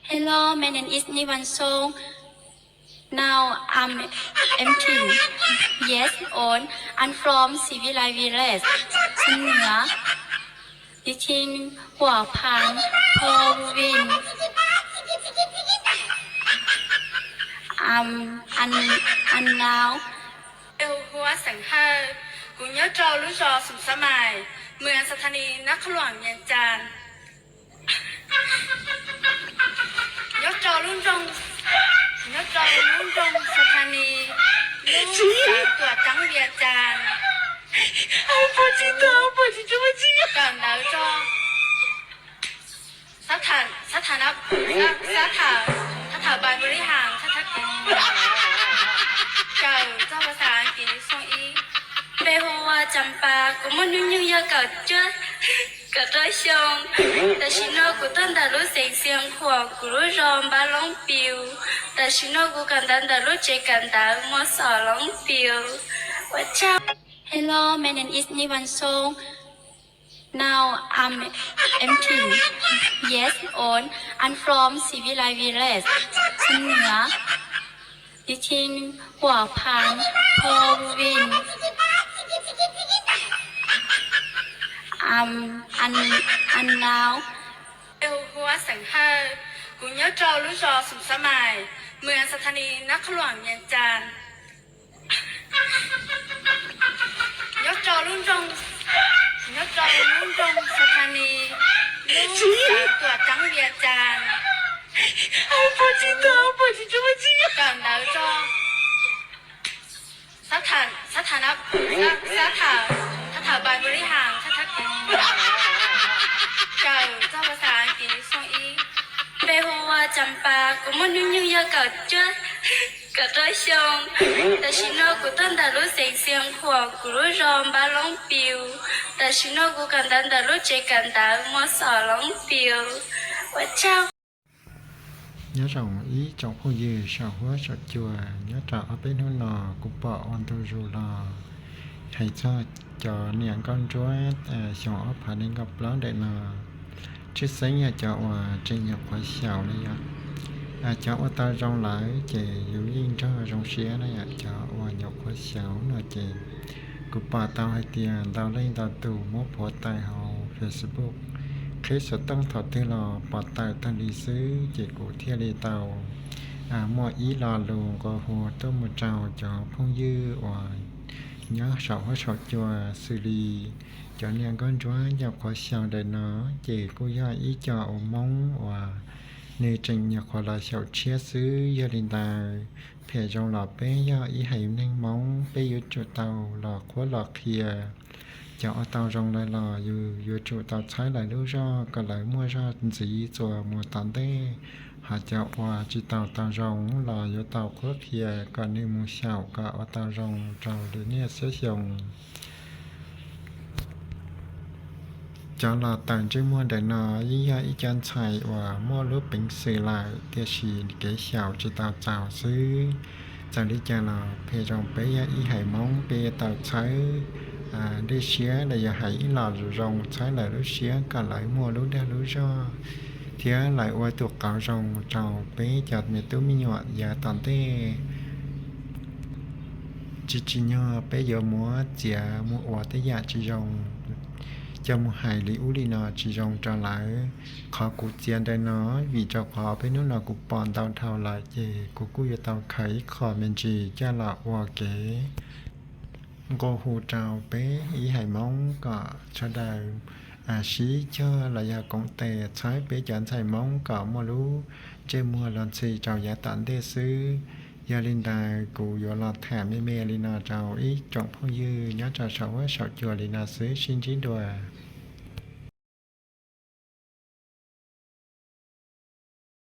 Hello, my name is Nivan Song. Now I'm eighteen years old. I'm from Sivilai village, Sumnua, within Hua Phan province. I'm, I'm, I'm now Hu ua xeem Hawj, kuv nyob rau lub zos Xum Xab Mais, mws Xas Thas Nis, nab Qhab Luam, Vias Cas. Nyob rau lub nroog, nyob rau lub nroog Xas Thas Nis, lub xeev Tuam Ceeb, Vias Cas. Kawm ntawv rau, xab tham, xab tham, xab tham, xab tham npais npu lib has, xab tham, kawm txog phas xas Askiv xoo ib. Npe hu ua Cas Pas, kuv muaj hnub nyoog yog kaum cuaj, kaum rau xyoo. Tam sim no kuv tuaj ntawm lub xeev Xiav Khuam, kuv lub zos Npab Loob Pius. Tam sim no kuv kawm ntawv ntawm lub tsev kawm ntawv Muas Xos Loob Pius. Ua tsaug. Hello, my name is Nivan Song. Now I'm eighteen years old. I'm from Sivilai village, Sumnua, within Hua Phan province. I'm, I'm, I'm now Hu ua xeem Hawj, kuv nyob rau lub zos Xum Xab Mais, mws Xas Thas Nis, nab Qhab Luam, Vias Cas. Nyob rau lub nroog, nyob rau lub nroog Xas Thas Nis, lub xeev Tuam Ceeb, Vias Cas. Kawm ntawv rau, xab tham, xab tham, xab tham npais npu lib has, xab tham, kawm txog phas xas Askiv xoo ib. Npe hu ua Cas Pas, kuv muaj hnub nyoog yog kaum cuaj, kaum rau xyoo. Tam sim no kuv tuaj ntawm lub xeev Xiav Khuam, kuv lub zos Npab Loob Pius. Tam sim no kuv kawm ntawv ntawm lub tsev kawm ntawv Muas Xos Loob Pius. Ua tsaug. Nyob zoo ib tsoom phooj ywg saum huab saum cua, nyob rau ob peb hnub no kuv pom ua ntu zus los hais txog cov niam nkauj ntsuab xyoo ob phav nees nkaum plaub ntawm no, tshwj xeeb yog cov uas tseem nyuam qhuav xyaum na yom. Cov ua tau zoo lawm ces yus yeej nrog zoo siab na yom, cov uas nyuam qhuav xyaum no ces kuv pom tau hais tias ntau leej ntau tus muab phuav tawm hauv Facebook, qhib xov tooj thaum twg los pom tawm tag li xwb, ces kuv thiaj li tau muaj ib lo lus nqua hu tuaj mus rau cov phooj ywg uas nyob saum huab saum cua, xws li cov niam nkauj ntsuab nyuam qhuav xyaum ntawm no, ces kuj yog ib co uas Hmoob uas nws tseem nyuam qhuav los xyaum tshiab xwb. Yog li ntawd, phem zoo los peb yog ib haiv neeg Hmoob, peb yuav tsum tau los qhuab los qhia. Cov ua tau zoo lawm los yus yuav tsum tau txhawb lawv lub zog kom lawv muaj zog ntxiv txuas mus tom ntej, ho cov uas tsis tau tau zoo los yuav tau qhuab qhia kom nws mus xyaum kom ua tau zoo rau lwm niaj xiab xyoo. Cov los tawm ntsej muag ntawm no yeej yog ib co ntxhais uas muaj lub peev xwm lawm, tiam sis kev xyaum tsis tau txaus xwb. Txawm li cas los phem zoo peb yog ib haiv Hmoob, peb yuav tau txhawb dej siab los yog hais ib lo lus zoo txhawb lawv lub siab kom lawv muaj lub dag lub zog thiab lawv ua tus qauv zoo rau peb cov me tub me nyuam yav tom ntej. Tsis tsim nyog peb yuav muab txiav mus ua tej yam tsis zoo, coj mus hais li ub li no tsis zoo rau lawv. Qhov kuv txiav ntawm no vim rau qhov peb hnub no kuv pom ntau dhau lawm, ces kuv kuj yuav tau khaws ib qho me ntsis coj los ua kev nqua hu rau peb ib haiv Hmoob kom sawv daws sib cog los yog koom tes txhawb peb cov ntxhais Hmoob kom muaj lub ntsej muag los ntxhi rau yav tom ntej xwb. Yog li ntawd kuv yuav los tham me me li no rau ib tsoom phooj ywg nyob rau saum huab saum cua li no xwb, sib ntsib dua.